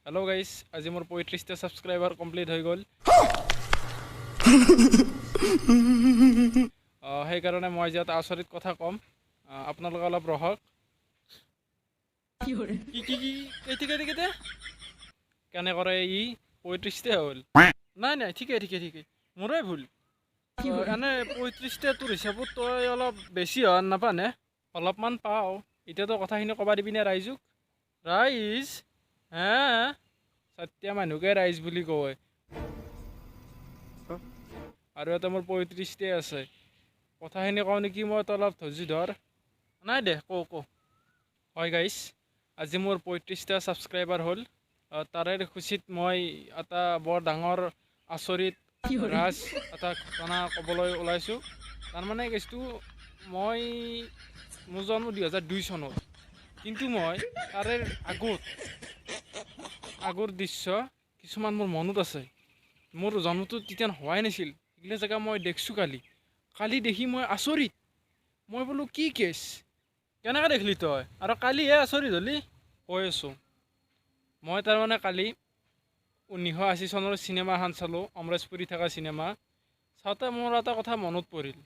Hello' guys, আজি মোৰ 35টা subscriber complete হৈ গ'ল। সেইকাৰণে মই আজি এটা আচৰিত কথা ক'ম, আপোনালোকে অলপ ৰহক। কি কি কি কেইটা কেইটা কেইটা কেনে কৰে ই 35টা হ'ল? নাই নাই, ঠিকে ঠিকে ঠিকে, মোৰে ভুল। এনে 35টা তোৰ হিচাপত তই অলপ বেছি হোৱা নাপানে? অলপমান পাওঁ। এতিয়াতো কথাখিনি ক'বা দিবিনে ৰাইজক? ৰাইজ হে, চাৰিটা মানুহকে ৰাইজ বুলি কয় আৰু এটা মোৰ 35টাই আছে। কথাখিনি কওঁ নেকি মই? তই অলপ ধৈৰ্য ধৰ। নাই দে, কওঁ কওঁ। হয় গাইজ, আজি মোৰ 35টা ছাবস্ক্ৰাইবাৰ হ'ল। তাৰে খুচিত মই এটা বৰ ডাঙৰ আচৰিত ৰাজ এটা ঘটনা ক'বলৈ ওলাইছোঁ। তাৰমানে কেছটো, মই মোৰ জন্ম 2002 চনত, কিন্তু মই তাৰে আগত আগৰ দৃশ্য কিছুমান মোৰ মনত আছে। মোৰ জন্মটো তেতিয়া হোৱাই নাছিল। সেইগিলা জেগা মই দেখিছোঁ কালি। কালি দেখি মই আচৰিত। মই বোলো, কি কেছ, কেনেকৈ দেখিলি তই আৰু কালিহে আচৰিত হ'লি? কৈ আছোঁ মই। তাৰমানে কালি 1980 চনৰ চিনেমা এখন চালোঁ, অমৰেশপুৰী থকা চিনেমা। চাওঁতে মোৰ এটা কথা মনত পৰিল।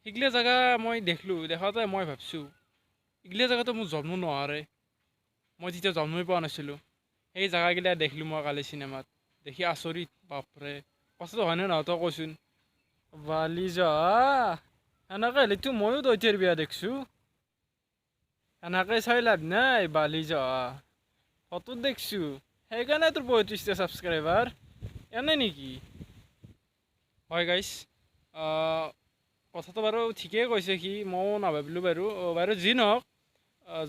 সেইগিলা জেগা মই দেখিলোঁ, দেখাওঁতে মই ভাবছোঁ, এইগিলা জেগাতো মোৰ জন্ম নোৱাৰে, মই তেতিয়া জন্মই পোৱা নাছিলোঁ। সেই জেগাগিলা দেখিলোঁ মই কালি চিনেমাত, দেখি আচৰিত। বাপৰে, কথাটো হয়নে নহয় তই কচোন। বালি যোৱা, সেনেকৈ হ'লেতো ময়ো দৈত্যৰ বিয়া দেখিছোঁ। সেনেকৈ চাই লাভ নাই। বালি যোৱা, ফটোত দেখিছোঁ, সেইকাৰণে তোৰ 35টা ছাবস্ক্ৰাইবাৰ এনে নেকি? হয় গাইছ, কথাটো বাৰু ঠিকেই কৈছে সি, ময়ো নাভাবিলোঁ বাৰু। বাৰু যি নহওক,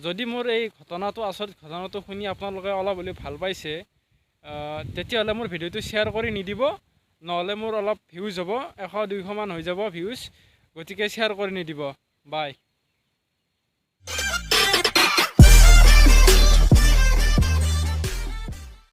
যদি মোৰ এই ঘটনাটো, আচৰিত ঘটনাটো শুনি আপোনালোকে অলপ হ'লেও ভাল পাইছে, তেতিয়াহ'লে মোৰ ভিডিঅ'টো শ্বেয়াৰ কৰি নিদিব? নহ'লে মোৰ অলপ ভিউজ হ'ব, 100 200মান হৈ যাব ভিউজ। গতিকে শ্বেয়াৰ কৰি নিদিব। বাই।